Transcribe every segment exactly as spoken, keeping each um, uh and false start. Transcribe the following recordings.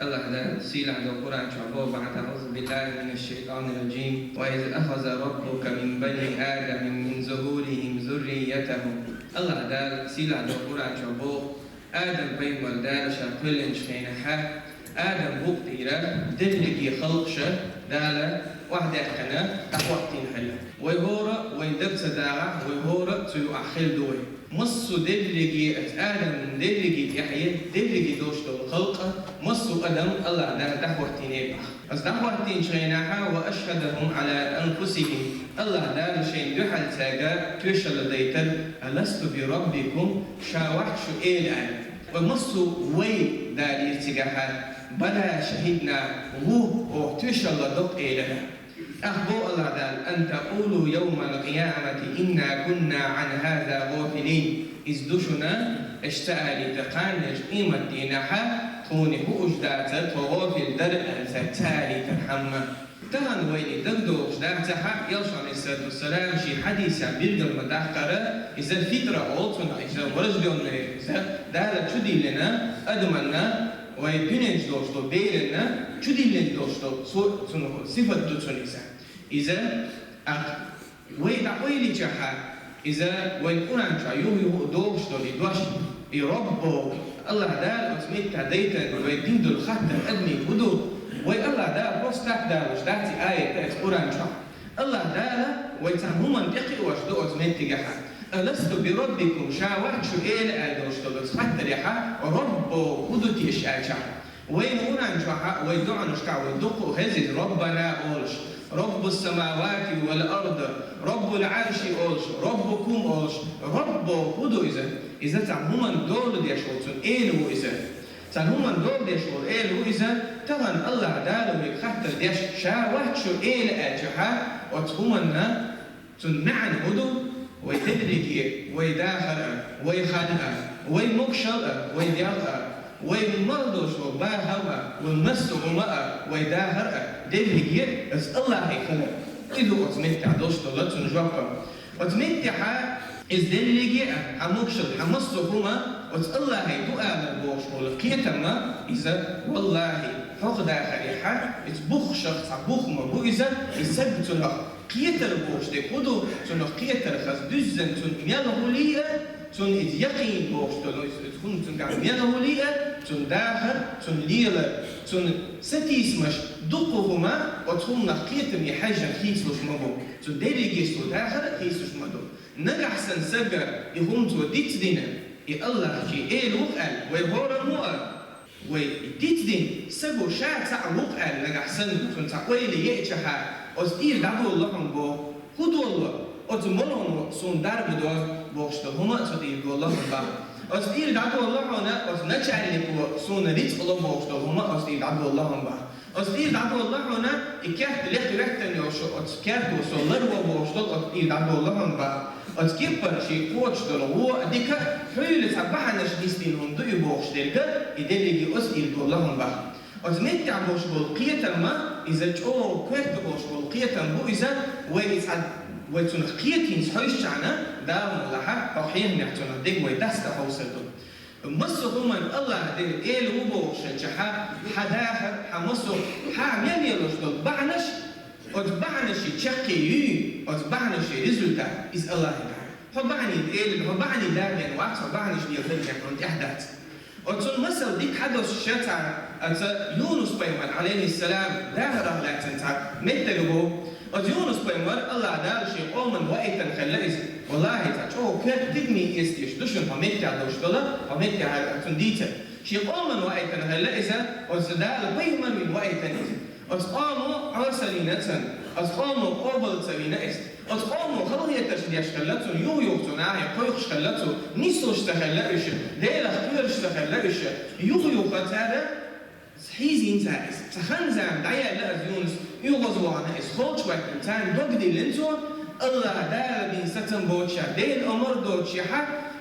АллахӀ Дала сийлахь долча Къуръан чу бо бахьа: أعوذ بالله من الشيطان الرجيم. وإذ أخذ ربك من بني آدم من ظهورهم ذريتهم. АллахӀ Дала сийлахь долча Къуръан чу бо Адам пайхамар Дала ша кхоьллинчу хенахьа, Адам букъ тӀера дерриге халкъаш Дала охьадаьккхина, дӀахӀоттийна хилла. Вай хӀора, вайн даг ца дагӀахь, вай хӀора цу юкъахь хилла ду вай. Массо а дерриге, оцу Адаман дерриге тӀаьхье, дерриге долуш долу халкъ, массо а адам АллахӀ Дала дӀахӀоттийна бах. Аса дӀахӀоттийначу хенахьа, وأشهدهم على أنفسهم, АллахӀ Дала шайна дуьхьал цаьрга тоьшалла дайтар: ألست بربكم, ша вац шу Эла аьлла. Вай массо а вай далийра цигахьа: بلى شهدنا, ву, оха тоьшалла до-кх элира. ТӀаккха бо АллахӀ Дала: أن تقولوا يوم القيامة إنا كنا عن هذا غافلين. Иза ду шуна, аша ца алийта кхана, аша къематдийнахьа, тхуна хууш дацара тхо гӀофил дара аьлла, ца алийтархьама. Тахана вайна дагадогӀуш дац хьа, Элчано, Ӏалайхиссалату вассалам, шен хьадисехь билгал ма-даккхара, иза фитра олу цунах, иза врождённая, иза Дала чудиллина адаманна, вай дуьнен чу долуш долу беранна чудиллина долуш долу цу-, цунах сифат ду цунна иза. Иза, а, вай дӀакъойличахьа, иза вайн Къуръан чохь юха-юха а догӀуш долу и дош, и Роббо, АллахӀ Дала оцу меттехь дайтина вай дина долу хаттар адамийн хӀун ду? Вай АллахӀ Дала просто так далош дац и аят оцу Къуръан чохь. АллахӀ Дала вай цхьана хӀуманна тӀекхиош ду оцу меттигехьа. ألست بربكم, ша вац шу Эла аьлла долуш долу оцу хаттарехьа, Роббо хӀун ду теша аьлчахь? Вайн Къуръан чохьа, вай доӀанашкахь вай дуккха а хезира: ربنا олуш, رب السماوات والأرض, رب العرش олуш, ربكم олуш. Роббо хӀун ду иза? Иза цхьана хӀуманна дола деш волу цунна Эла ву иза. Цхьана хӀуманна дола деш волу Эла ву иза. Тахана АллахӀ Дала вайга хаттар деш, ша вац шу Эла аьлчахьа, оцу хӀуманна Цунна маьӀна хӀун ду? Вай дерриге, вай дахар а, вай хан а, вай могушалла а, вай дегӀ а, вай мел долуш долу бахам а, вай массо а хӀума а, вай дахар а, дерриге а аса АллахӀе хилар. И ду оцу меттехь долуш долу цунна жоп а. Оцу меттехьа иза дерриге а, хьан могушалла, хьан массо а хӀума оцу АллахӀе ду алар бохуш болу кхетам а, иза, валлахӀи, хӀокху дахарехьа, иза буххушах цхьа бух ма бу иза, и саг цунах кхетар бохуш дерг хӀун ду? Цунах кхетар хаза дуьззина, цунна мел хӀули а, цунна иза якъин бохуш долу, иза хӀума цуьнгахь мел хӀули а, цунна дахар, цунна лелар, цунна сатийсамаш, дуккха хӀума оцу хӀуманах кхетаме хьаьжжина хийцалуш ма бу. Цунна дерриге а цо дахар а хийцалуш ма ду. Нагахь санна сага и хӀума цо дицдина, и АллахӀ шен Эла ву-кх аьлла, вай хӀоранна ву а, вай дицдина, саго ша цхьаъ ву-кх аьлла, нагахь санна цунна цхьа ойла еачахьа, оцу тӀера дӀадолало хьуна боху. ХӀун долало? Оцу молхано суна дарба до бохуш долу хӀума а цу тӀера долало хьуна боху. Оцу тӀера дӀадолало хьуна, оцу начальнико суна рицкъ ло бохуш долу хӀума а оцу тӀера дӀадолало хьуна боху. Оцу тӀера дӀадолало хьуна, и керт лекха хӀоьттина йолуш, оцу керто со ларво бохуш долу, оцу тӀера дӀадолало хьуна боху. Оцу кеппара шен кхочуш долу вон а, дика а, хьуьйла цхьа бахьанаш нисдина хӀума ду и бохуш дерг а, и дерриге оцу тӀера долало хьуна боху. Оцу меттехь болуш болу кхетам а, иза чӀогӀа коьрта болуш болу кхетам бу иза, вай и цхьа, вай цунах кхетийна хьовсучхьана, Дала мукъ лахь, хӀокху хьехамехь цунах дерг вай дастта хьовсур ду. Массо а хӀуманна АллахӀ Дела Эла ву бохуш хилчахьа, хьан дахар, хьан массо а, хьан мел лелош долу бахьанаш, оцу бахьанаши чаккхе юй, оцу бахьанаши результат, иза АллахӀе дахар. Хьо бахьане Эла, хьо бахьане дахар вац, хьо бахьанаш лело хӀара хьуна тӀехь дац. Оцунна масал дика хьадоссуш цхьа, оцу Юнус пайхамар, Ӏалайхиссалам, дахарах лаьцна цхьа меттиг бу. Оцу Юнус пайхамар АллахӀ Дала шен къоманна ваийтина хилла иза. ВаллахӀи, цхьа чӀогӀа коьрта тидаме эцадеш ду шуна хьо меттехь долуш долу, хьо меттехь цунна дийцар. Шен къоманна ваийтина хилла иза, оцу Дала пайхамар вина ваийтина иза. Оцу къомо Ӏоса вина цунна, оцу къомо къобал ца вина иза. Оцу къомо халахетарш деш хилла цунна, юха-юха цунна ахьа кхойкхуш хилла цо, нислуш ца хилла уьш, Делах кхоьруш ца хилла уьш, юха-юха цара хьийзийна цара иза. Цхьа хан-зама дӀаяьлла иза Юнус, оьгӀазвахана иза, холчу ваьккхина, царна дог диллина цо, АллахӀ Дала дина сацам боцуш, Делан омра доцуш,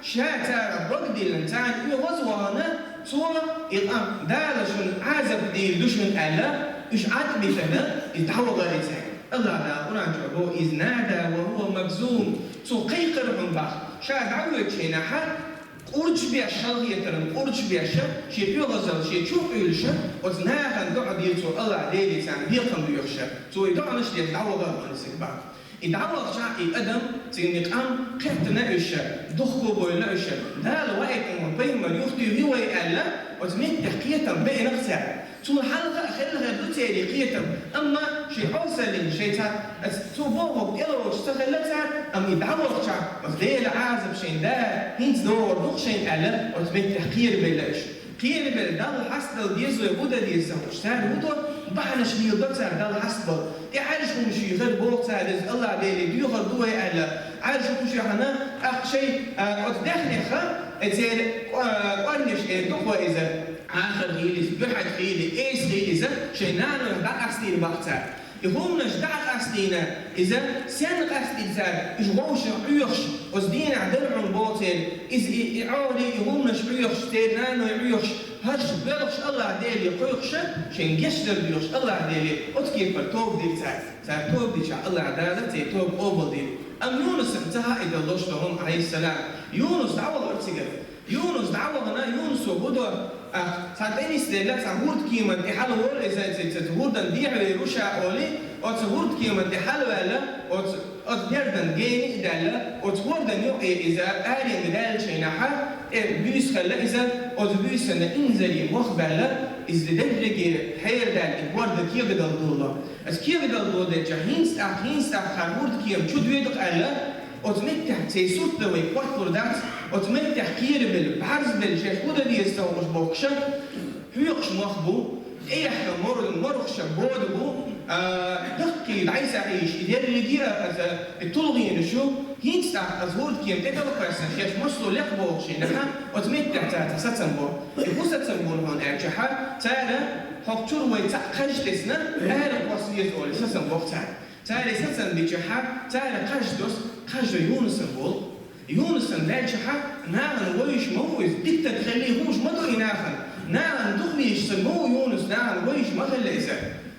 ша царах дог диллина, царна оьгӀазвахана, цо и къам Дала шуна Ӏазап дийр ду шуна аьлла, уьш Ӏад а битина, иза дӀавахара иза. АллахӀ Дала Къуръан чохь боху: إذ نادى وهو مكظوم. Цо кхайкхира хьуна боху, ша дӀавоьдучу хенахьа, Къурдаш беш, халахетаран къурдаш беш, шен оьгӀазал шен чу а къуьйлуш, оцу нахана доӀа дира цо АллахӀ Деле, царна бекхам боьхуш. Цо и доӀанаш деш дӀавахара хӀун сига бакъ. И дӀавахча и адам, цуьнан и къам кхеттана уьш, дохко бевлла уьш. Дала ваийтина вайн пайхамар юхатуьйхи вай аьлла, оцу меттехь кхетам беана цара. Цунна хьалха а хилла хир ду церан кхетам, амма шайн хьовсаллина, шайн цхьа, ас цо бохург тӀелоцуш ца хилла цара, амма и дӀавахча, оцу Делан Ӏазап шайн да, хӀинца догӀур ду-кх шайна аьлла, оцу меттехь кхерабелла уьш. Кхерабелла Далла хьастадала деза вай, хӀун дан деза ца хууш. Цара хӀун до, бахьанаш леладо цара Далла хьастабала. ТӀехьаьржа хӀуманаш хир боху цара, иза АллахӀ Деле доьхур ду вай аьлла. Ӏаьржа хӀуманаш хьана, тӀаккха шайн, а, оцу даьхнех, э, церан, а, кӀорнеш эр ду-кх вай иза. Ахар хийла иза, буьхьиг хийла, эса хийла иза, шайн нанойх дӀакъастийна боху цара. И хӀуманаш дӀа а къастийна, иза сенна къастийра цара, уьш вовшах Ӏоьхуш, оцу дийнахь дара хьуна боху церан, иза и, и Ӏорий, и хӀуманаш Ӏоьхуш, церан наной Ӏоьхуш, хӀорш боьлхуш АллахӀ Деле кхойкхуш, шайн гечдар доьхуш АллахӀ Деле, оцу кепара тоба дира цара. Цара тоба дича АллахӀ Дала церан тоба къобалдира. Амма Юнусан ца хаийта долуш ду хӀума, Ӏалайхиссалам. Юнус дӀавахара цигара. Юнус дӀавахана, Юнусо хӀун до, а, цхьа тӀе нисделла, цхьа хӀордкеман тӀе хьалаволу иза, ца, ца, ца хӀордан дехьавер ву ша олий, оцу хӀордкеман тӀе хьалаваьлла, оцу, оцу дердан гена а даьлла, оцу хӀордан юкъе иза аренга даьллачу хенахь, тӀе буьйса хилла иза, оцу буьйсанна инзаре мох баьлла, иза дерриге хьерадаьлла и хӀордан кегадала долало. Аса кегадала доладелча, хӀинца тӀаккха, хӀинца тӀаккха хӀара хӀордкема чу доьду-кх аьлла, оцу меттехь церан сурт дан вай хӀотталур дац, оцу меттехь кхерабелла, бӀарзбелла, шаьш хӀун дан деза ца хууш бохкуша, хьоькхуш мох бу, тӀеяхка мор-, морхаша бода бу, а, даккхий дӀай ца хьийша, и дерриге а аса, и тулгӀенаш ю, хӀинца тӀаккха аса хӀордкема тӀе дала кхоьссина, шаьш массо а лекха бохуш хенахь, оцу меттехь цара цхьа сацам бо. И хӀун сацам бу хьуна аьлчахьа, цара хӀокху чуьра вай цхьаъ кхаж тесна, ара кхосса веза олий сацам бо-кх цара. Цара и сацам бичахьа, цара кхаж тосу, кхаж Юнусан болу. Юнусан даьлчахьа, нахана вевзаш ма ву иза, дика стаг хиллий хууш ма ду и нахана. Нахана дукха везаш стаг ма ву Юнус, нахана вевзаш ма хилла иза.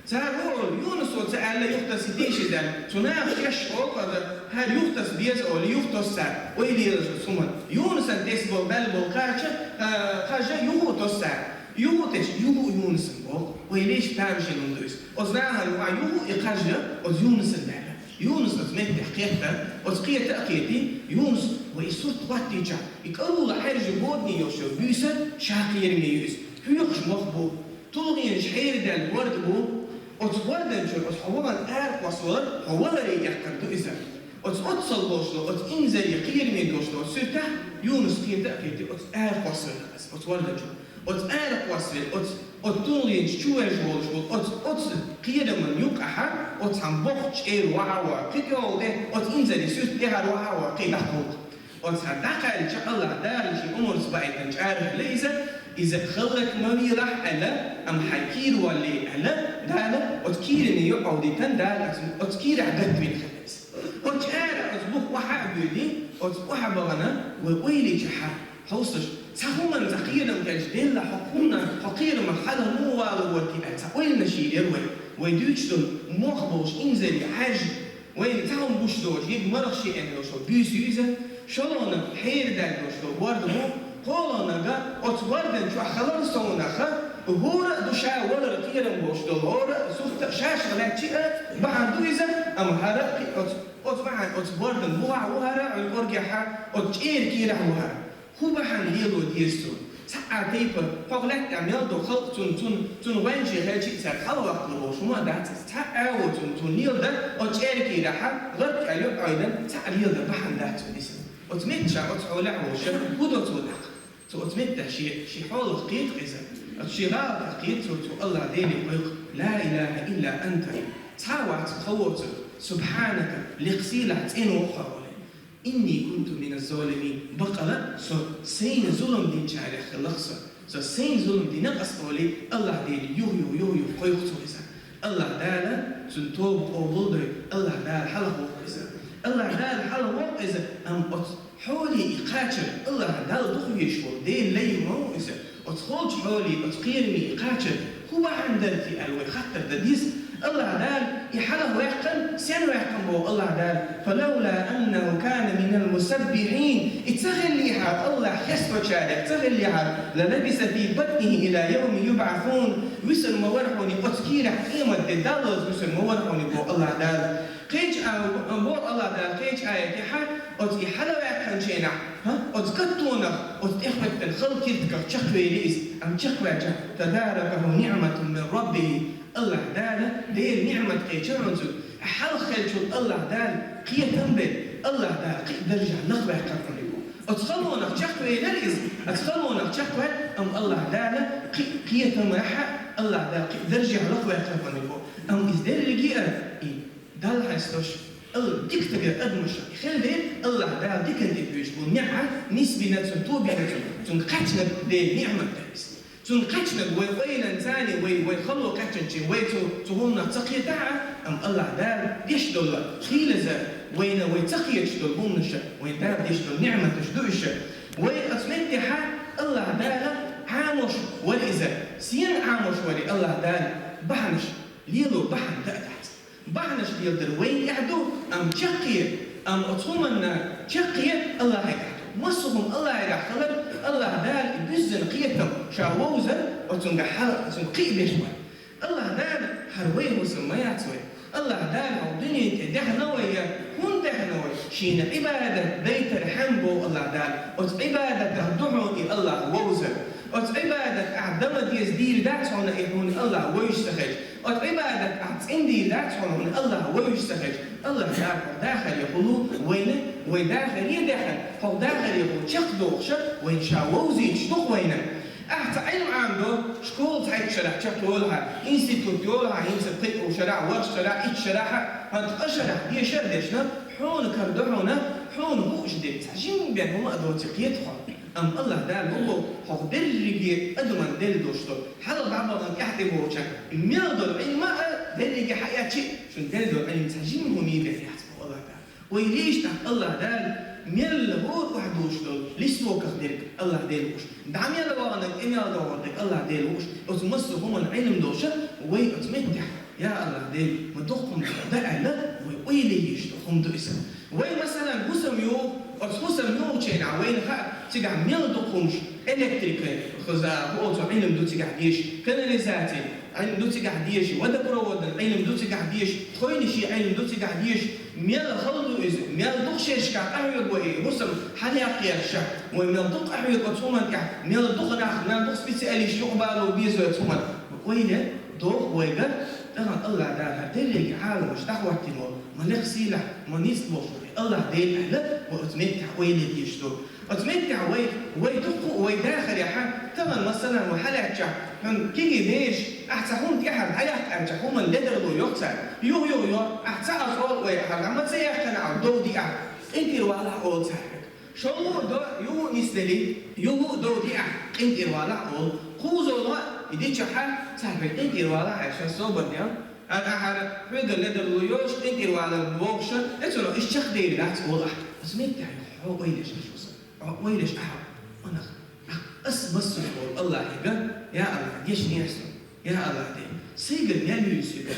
Цара хӀун олу, Юнусо ца аьлла, юхатасийтий иза аьлла. Цу наха шаьш олу хӀара, хӀара юхатаса беза олий, юхатосу цара. Вай лелаш оцу хӀуманна. Юнусан тесна болу, баьлла болу кхаж, а, кхаж юха а тосу цара. Юха а тесча, юха а Юнусан боху. Вай леш тамашийна хӀума ду иза. Оцу нахана юкъахь юха а и кхаж, оцу Юнусан баьлла. Юнус оцу меттехь кхетта, оцу кхета а кхетий, Юнус, вай и сурт хӀоттийча, и кӀалула хьаьржа бодане йолуш йолу буьйса ша кхераме ю иза. Хьоькхуш мох бу. ТулгӀенаш хьерадаьлла хӀорд бу. Оцу хӀордан чуьра оцу хьо вахана ара кхоссавалар, хьо валаре эккхар ду иза. Оцу оццул болуш долу, оцу инзаре кхераме долуш долу суьртехь Юнус кхета а кхетий, оцу ара кхоссавелла аса, оцу хӀордан чуьра. Оцу ара кхоссавелла, оцу, оцу тулгӀенаш чу ваьжна волуш волу, оцу, оцу кхераман юкъахьа, оцу цхьана боккхачу чӀера ваха а ваха, кхин тӀе а тӀе, оцу инзаре суьрта тӀехьара ваха а ваха, кхин дӀакхалхара. Оцу цхьа дӀакхаьллича, АллахӀ Дала шен омрца баийтина чӀара хилла иза, иза хӀаллак ма велахь аьлла, амма хьайн кийра валле аьлла, Дала оцу кийрана юкъа Ӏовдийтина, Дала оцу, оцу кийрахь гатвина хилла иза. Оцу чӀара оцу бух охьа а боьдий, оцу охьа бахана, вай ойла йичахьа, хьовсалаш, цхьа хӀуманна цхьа кхерам хилча, делла хьо хӀунна, хьо кхерамах хьала муха валур вара те аьлла, цхьа ойланаш йийр яра вай. Вай дуьйцуш долу мох болуш инзаре хьаьржа, вайна цхьа хӀума гуш доцуш, ерг марха шиъна йолуш йолу буьйса ю иза, шолгӀаниг хьерадаьлла долуш долу хӀорд бу, кхоалгӀаниг оцу хӀордан чохь хилар совнаха, хӀора а ду ша валар кхерам болуш долу, хӀора а сурт а шаьш лаьттача а бахьана ду иза, амма хӀара а кхин оцу, оцу бахьана оцу хӀордан бухахь ву хӀара, Ӏуьйкъургехьа, оцу чӀеран кийрахь ву хӀара. ХӀун бахьана лело деза цо? Цхьа а тайпа, хӀокху лаьтта тӀехь мел долу халкъ цунна, цунна, цунна вайнаш хилча а цаьрга хьалаваккхалуш хӀума дац иза. Цхьа а агӀо цунна, цунна леладар, оцу чӀеран кийрахьа, гӀарг кӀел юкъа Ӏойдан, цхьа а леладар бахьана дац цунна иза. Оцу меттехь, оцу хьолехь волуш, хӀун до цо тӀаккха? Цо оцу меттехь шен, шен хьолах кхета иза. Оцу шен гӀалатах кхета цо, цо АллахӀ Деле кхойкху: «Ла илаха илла анта». Цхьа а вац кхавоцург. «Субханака», лекха сийлахь цӀена ву хьо олий. «Инни кунту мина золимин», баккъала со сайна зулам динчарех хилла-кх со. Со сайна зулам дина-кх ас олий, АллахӀ Деле юха-юха, юха-юха кхойкху цо иза. АллахӀ Дала цуьнан тоба къобалдой, АллахӀ Дала хьалхавоккху иза. АллахӀ Дала хьалхавоккху иза, амма оцу хьоле и кхачар, АллахӀ Далла дукха везаш волу Делан лай ма ву иза. Оцу холчу хьоле, оцу кхераме и кхачар, хӀун бахьана хӀана дара те аьлла, вай хаттар дан деза. АллахӀ Дала и хьалха ваьккхина, сенна ваьккхина боху АллахӀ Дала? «فلولا أنه كان من المسبحين». И ца хиллехьара, АллахӀ хесточарех ца хиллехьара, «للبث في بطنه إلى يوم يبعثون». Висар ма вара хьуна оцу кийрахь къемат де, Далла висар ма вара хьуна боху АллахӀ Дала. Кхечу а-, боху АллахӀ Дала кхечу аятехь, оцу и хьалаваьккхинчу хенахь, хӀа, оцу катонах, оцу тӀехӀоьттина хала киртигах чекхвели иза, амма чекхваьлча, «فذاقته نعمة من ربه». АллахӀ Дала Делан ниӀмат кхечира хьуна цуьнга. Хьалха хиллачул АллахӀ Дала кхетам бен, АллахӀ Дала кхин а даржехь лахваьккхира хьуна и боху. Оцу халонах чекхвелира иза, оцу халонах чекхваьлла, амма АллахӀ Дала кхин а кхетамехь, АллахӀ Дала кхин а даржехь лахваьккхира хьуна и боху. Амма иза дерриге а и Далла хьаьсташ, Алла дика стагана адамаш хила дела, АллахӀ Дала диканна тӀе буьйцуш бу неӀ, нисбина цунна, тобина цунна, цунна кхаьчнарг Делан ниӀмат ду иза. Цунна кхаьчнарг вай ойланца а, вай, вай хало кхаьчначийн, вай цу, цу хӀуманах ца кхетахь а, амма АллахӀ Дала деш долу хийлаза, вайна вай ца кхеташ долу хӀуманаш, вайн Дала деш долу ниӀматаш ду уьш. Вай оцу меттехь АллахӀ Дала Ӏамош вара иза. Сенна Ӏамош вара АллахӀ Дала? Бахьанаш лело бахьана дан а дац. Бахьанаш леладар вайна тӀехь ду, амма чаккхе, амма оцу хӀуманна чаккхе АллахӀе тӀехь ду. Массо а хӀума АллахӀегахь хилар, АллахӀ Дала и буьззина кхетам ша вовзар, оцуьнга хьала, оцуьнга кхиабеш вара. АллахӀ Дала хӀара вай хӀусам ма яц вай. АллахӀ Дала хӀокху дуьнен тӀе даьхна вай я, хӀунда даьхна вай? Шена Ӏибадат дайтархьама боху АллахӀ Дала. Оцу Ӏибадатах ду хьуна и АллахӀ вовзар. Оцу Ӏибадатах ахь дан ма деза дийр дац хьуна и хьуна АллахӀ вевзаш ца хилча. Оцу Ӏибадатах ахь цӀена дийр дац хьуна, хьуна АллахӀ вевзаш ца хилча. АллахӀ Дала хӀокху дахарехула вайна, вай дахаре даьхна, хӀокху дахарехула чекхдохуша, вайна ша вовзуьйтуш ду-кх вайна. Ахь цхьа Ӏилма Ӏамадо, школа цхьайтта шарахь чекхйолу хьан, институт йолу хьан, хӀинца пхиъ шарахь, ворхӀ шарахь, итт шарахь, хӀан ткъа шарахь деша а дешна, хьуна карадо хьуна, хьуна хууш дерг цхьа жимма бен хӀума а доций кхета хьо. Амма АллахӀ Дала ву боху, хӀокху дерриге адаман делла долуш долу, хьалха дӀабахана тӀаьхьа тӀе бохуча, мел долу Ӏилма а дерриге хьаэцчи, шуна делла долу Ӏилма цхьа жимма хӀума бен яц боху АллахӀ Дала. Вай лийча тӀаккха АллахӀ Дала мелла хӀора охьадуьйцуш долу листовках дерг АллахӀ Дела вууш, дӀа мел вахана, тӀе мел догӀу дерг АллахӀ Дела вууш, оцу массо а хӀуманна Ӏилма долуша, вай оцу меттехь, я АллахӀ Дела, ма дукха хӀума дан аьлла, вай ойла еш долу хӀума ду иза. Вай, масалан, хӀусам йогӀу, оцу хӀусам йогӀучу хенахь вайна хаьа, цигахь мел дукха хӀумаш, электрика, хаза, оцу Ӏилма ду цигахь дезаш, канализаци, Ӏилма ду цигахь дезаш, водопроводан Ӏилма ду цигахь дезаш, тхойнаши Ӏилма ду цигахь дезаш, мел хала ду иза, мел дукха шерашкахь къахьоьгу вай и хӀусам хьалаяккхарша, вай мел дукха къахьоьгу оцу хӀуманна тӀехь, мел дукха нах, мел дукха специалист юкъабало беза оцу хӀуманна. Ойла доху вайга, тахана АллахӀ Дала хӀара дерриге Ӏаламаш дӀахӀоттийна волу, ма лекха сийлахь, ма ницкъ болуш волу АллахӀ Дела аьлла, вай оцу меттехь ойла дезаш ду. Оцу меттехь вай, вай дуккха а вай дахарехь, тахана, масалан, вай хьалаьцчахь, хьуна кегий бежа, ахь цхьа хӀума тӀаьхьара дӀаяккха аьлча, хӀуманна ледарло йо цара. Юха-юха йо, ахь ца Ӏа олу вай, ахьа дӀа ма ца яьккхина ахь, дов диахь, къинтӀера валахь олу цара хьоьга. ШолгӀа а до, юха а нисделий, юха а дов диахь, къинтӀера валахь олу. КхузолгӀа а и дичахьа, цара хьоьга къинтӀера валахь аьлла, шен собар де. Ара ахьара хьоьга ледарло йолуш, къинтӀера валар бохуша, эцуро иштта чекхдер дац олу ахь. Оцу меттехь хьо ойла еш ахь шуьца. Хьо ойла еш ахьа, ма нах. Ас массо а волу АллахӀе ган, я АллахӀ, гечдехьа суна. Я АллахӀ Дела, сайгара мел юьйцу соьга.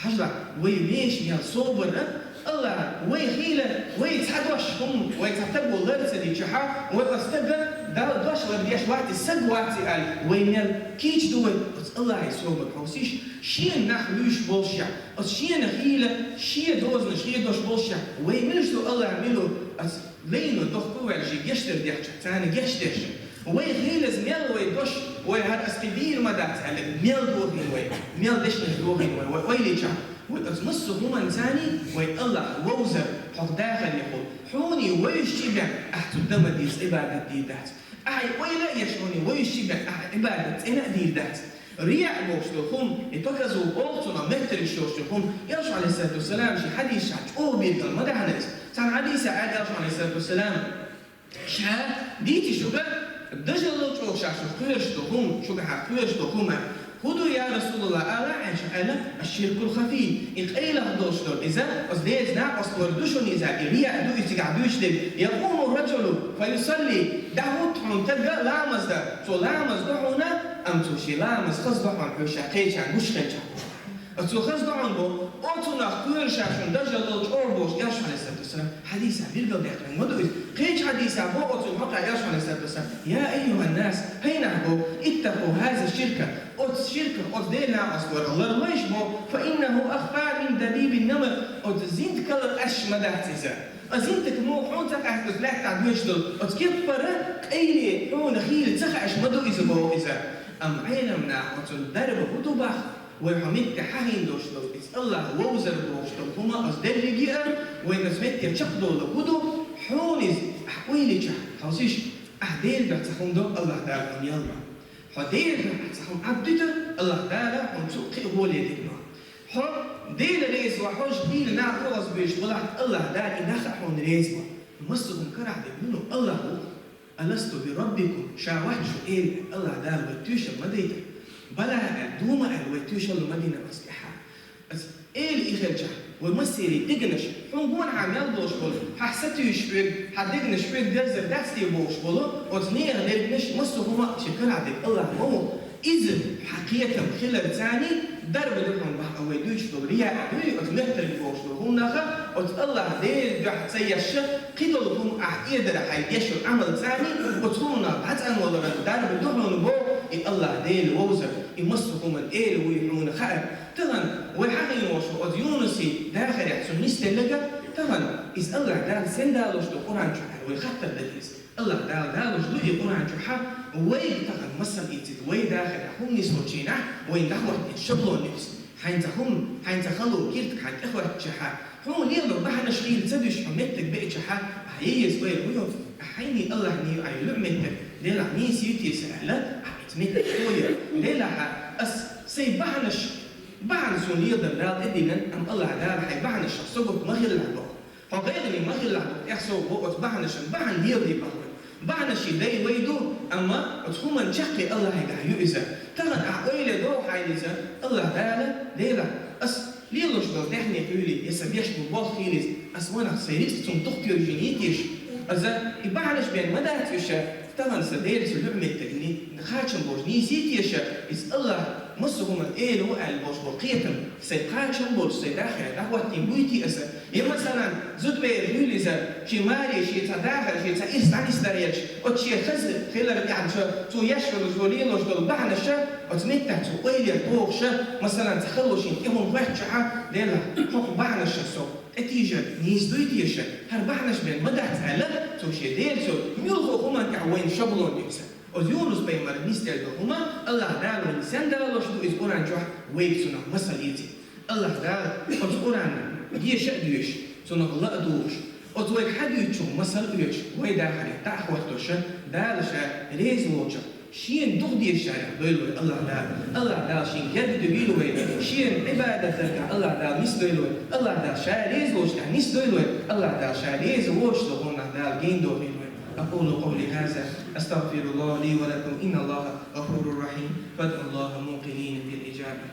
Хьажал, вай вешан мел собар а, АллахӀ, вай хийла, вай цхьа дош хӀума, вай цхьа таго лар ца дичахьа, вай оцу стага Далла дош лардеш вац и, саг вац и аьлла, вай мел кийча ду вай, оцу АллахӀе собар хьовсийша, шена нах вуьйш болушехь, оцу шена хийла, шен дозанаш хедош болушехь, вай мила ду АллахӀ мила ву, оцу лайно дохко ваьлла шен гечдар дехча, царна гечдеш. Вай хийлаза мел вай дош, вай хӀара ас кхин дийр ма дац аьлла, мел дохийна вай, мел дешнаш дохийна вай, вай ойла йича, вай оцу массо а хӀуманца вай АллахӀ вовзар хӀокху дахарехула. Хьуний вевзачий бен ахь цу дан ма деза, Ӏибадат дийр дац. Ахьа ойла а еш хьуний вевзачий бен ахьа Ӏибадат цӀена а дийр дац. Риаъ бохуш долу хӀума, и показуха олу цунах, меттарш йолуш долу хӀума, Элчано, Ӏалайхиссалату вассалам, шен хьадисашкахь чӀогӀа бийргала ма даьхьна иза. Цхьана хьадисехь аьлла Элчано, Ӏалайхиссалату вассалам, ша дийци шуьга, дажалла чӀогӀа ша шух кхоьруш долу хӀума, шуьгахьа кхоьруш долу хӀума. ХӀун ду, я РасулаллахӀ, ала Ӏайша аьлла, аш-ширкул хафий, и къайлаха долуш долу иза, оцу деза накъосталар ду шуна иза, и риаъ ду и цигахь дуьйцуш дерг. Якъуму ражулу фа юсалли, дӀахӀутту хьуна стаг ламаз дан, цо ламаз до хьуна, Цо ший ламаз хаза ду хьуна хьоьжуш кхечарна гуш хилча. Цо хаза ду хьуна боху, оцунах кхоьруш шуна дажалла чӀогӀа бохуш, Элчано, Ӏалайхиссалату вассалам, хьадисехь билгалдаьккхина ма ду иза. Кхечу хьадисехь боху оцунна хьокъехь Элчано, Ӏалайхиссалату вассалам: «Я айюханнас, хӀай нах, боху, иттакъу хаза ширка, оцу ширка, оцу дела накъост варах ларлойша, боху, фа иннаху ахфа мин дабибин намл, оцу зинтан кала къаьсташ ма дац иза». Оцу зинтан кала муха хьуна ца къаьсташ, лаьттахь доьдуш долу оцу кеппара къайле хьуна хийла ца хаьаш ма ду иза, боху иза. Амма Ӏеламнаха оцунна дарба хӀун ду боху, вай хьо метте хьахийна долуш долу иза АллахӀ вовзар бохуш долу хӀума, оцу дерриге а вайна оцу метте чекхдолу хӀун ду, хьуна иза ахь ойла йича, хьовсийша, ахь Делан дуьхьа цхьа хӀума до, АллахӀ Дала хьуна ял ма. Хьо Делан дуьхьа цхьа хӀума Ӏад дуьту, АллахӀ Дала хьуна цу кхин а гӀоле дина ма. Хьо Дела реза вахь, хьожа хийла нах оьгӀаз буьйш балахь, АллахӀ Дала и нах а хьуна реза ма. Массо а хӀума карахь дерг мила ву? АллахӀ ву. «Аласту би раббикум?» Ша вац шу Эла? АллахӀ Дала вай тоьшалла ма дайтар. Бала аьлла, дума аьлла, вай тоьшалла ма дина ас тӀехьа. Ас Эла и хилчахь, вай массеран дегнаш, хьуна гонахьа мел болуш болу, хьан сатуьйсуш верг, хьан дегнаш верг дерзар дац те бохуш болу, оцу нехан дегнаш массо а хӀума шен карахь дерг АллахӀ ма ву. Иза хьан кхетам хилар царний дарба ду хьуна боху, вай дуьйцуш долу рияъ дуй, оцу моьттарг бохуш долу хӀуманах, оцу АллахӀ Делан дуьхьа ца еш, кхидолу хӀума ахь эдар хьайн дешчу Ӏамал царний, оцу хӀуманах дӀацӀанваларан дарба ду хьуна боху, и АллахӀ Дела вовзар, и массо а хӀуманна Эла вуй хьуна хаьар. Тахана вай хьахийна волуш ву оцу Юнусан дахарехь цунна нисделларг, тахана иза АллахӀ Дала сен далош ду Къуръан чохь аьлла, вай хаттар дан деза. АллахӀ Дала далош ду и Къуръан чохь, вайга тахана масал эцийта, вай дахарехь хӀума нислучу хенахь, вайна дӀахӀоттийна шаблон ю иза. Хьайн цхьа хӀума, хьайн цхьа хало, киртиг хьайн тӀехӀоьттичахь, хьуна лело бахьанаш хийла ца дуьсуш хьо меттиг беачахь, ахь еза ойла ма йо, ахь хьайний АллахӀний ю, ахь луьу меттиг, делахь нийса ю те сан аьлла, ахь оцу меттиг хьо яра. Делахь ас сайн бахьанаш, бахьана суна леладан Дала тӀедиллина, амма АллахӀ Дала хьайн бахьанашах со гуттар ма хилалахь боху. Хьо гӀайгӀане ма хилалахь боху, тӀех сов боху оцу бахьанашан, бахьана леладе боху. Бахьанаш дай вай ду, амма оцу хӀуманна чаккхе АллахӀигахь ю иза. Тахана ахь ойла доху хьайна иза, АллахӀ Дала, Дела, ас лелош долу даьхни хуьлий, я сан беш бу болх хийла иза, ас ванах сайн рицкъ цунна дукха тоьжийний теша. Аса и бахьанаш бен ма дац уьш, тахана сан Дела цу луьу меттигний, кхачам болуш нийсий теша, иза АллахӀ массо а хӀуманна Эла ву аьлла болуш болу кхетам, сайн кхачам болуш, сайн дахарехь дӀахӀоттийна буй те аса? Я, масалан, зудабер хуьлийла иза, шен маре, шен цхьа дахар, шен цхьа ирс дӀанисдар елча, оцу шен хаза хилар тӀехь цо еш волуш, цо лелош долу бахьанаш, оцу меттехь цо ойла яр бохуш, масалан, цхьа хало шена тӀе хӀума хӀоьттичахь, Дела, хӀокху бахьанашах со тӀетийжар нийса дуй теша, хӀара бахьанаш бен ма дац аьлла, цо шен Дела цо муьлхха хӀуманна тӀехь вайна шаблон дийца. Оцу Юнус-пайхамарна нисделла хӀума АллахӀ Дала вайна сен далош ду иза Къуръан чохь, вайга цунах масал эцийта. АллахӀ Дала оцу Къуръан деша а доьшуш, цунах ла а дугӀуш, оцу вайга хьадуьйцучух масал а оьцуш, вай дахарехь дӀа а хӀоттош, Дала Ша реза волчух, Шена дукха дезачарех дойла вай АллахӀ Дала. АллахӀ Дала Шена герга дуьгийла вай, Шена Ӏибадат даргахь АллахӀ Дала нисдойла вай, АллахӀ Дала Ша реза волчу тӀехь нисдойла вай, АллахӀ Дала Ша реза воцуш долу хӀуманах Дала гена дохийла вай. أقول قولي هذا، أستغفر الله لي ولكم، إن الله غفور رحيم، فادعوا الله موقنين بالإجابة.